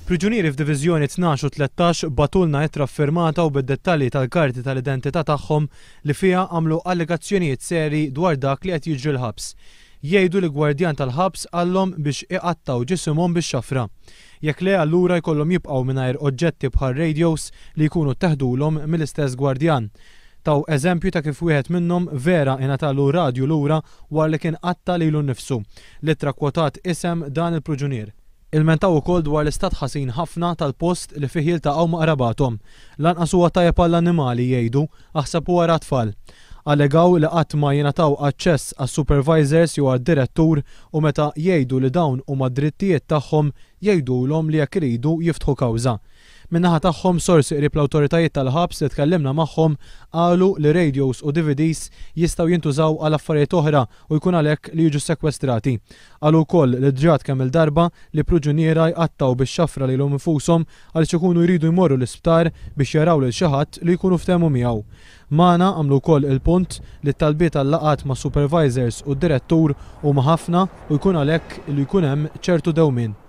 Priġunieri f'Diviżjoni 12 u 13 bagħtulna ittra ffirmata u bid-dettalji tal-karti tal-identità tagħhom li fiha għamlu allegazzjonijiet serji dwar dak li qed jiġri l-ħabs. Jgħidu li gwardjan tal-ħabs qallhom biex iqattgħu ġisimhom bix-xafra. Jekk le allura jkollhom jibqgħu mingħajr oġġetti bħal radios li jkunu tteħdulhom mill-istess gwardjan. Taw eżempju ta' kif wieħed minnhom vera ingħatalu radju lura wara li kien qatta' lilu nnifsu. L-ittra kkwotat isem dan il-pruġunier. Ilmentaw ukoll dwar l-istat ħażin ħafna tal-post li fih jiltaqgħu ma' qrabathom. Lanqas huwa tajjeb għall-annimali, jgħidu, aħseb u ara t-tfal. Allegaw li qatt ma jingħataw aċċess għas-supervisors jew għad-direttur u meta jgħidu li dawn huma d-drittijiet tagħhom, jgħidulhom li jekk iridu jiftħu kawża. Min-naħa tagħhom, sorsi qrib l-awtoritajiet tal-ħabs li tkellimna magħhom qalu li radios u DVDs jistgħu jintużaw għal affarijiet oħra u jkun għalhekk li jiġu ssekwestrati. Qalu wkoll li ġrat kemm-il darba li pruġuniera jqattgħu bix-xafra lilhom infushom għaliex ikunu jridu jmorru l-isptar biex jaraw lil xi ħadd li jkunu ftehmu miegħu. Magħna għamlu wkoll il-punt li t-talbiet għal laqgħat mas-supervisors u d-direttur huma ħafna u jkun għalhekk li jkun hemm ċertu dewmien.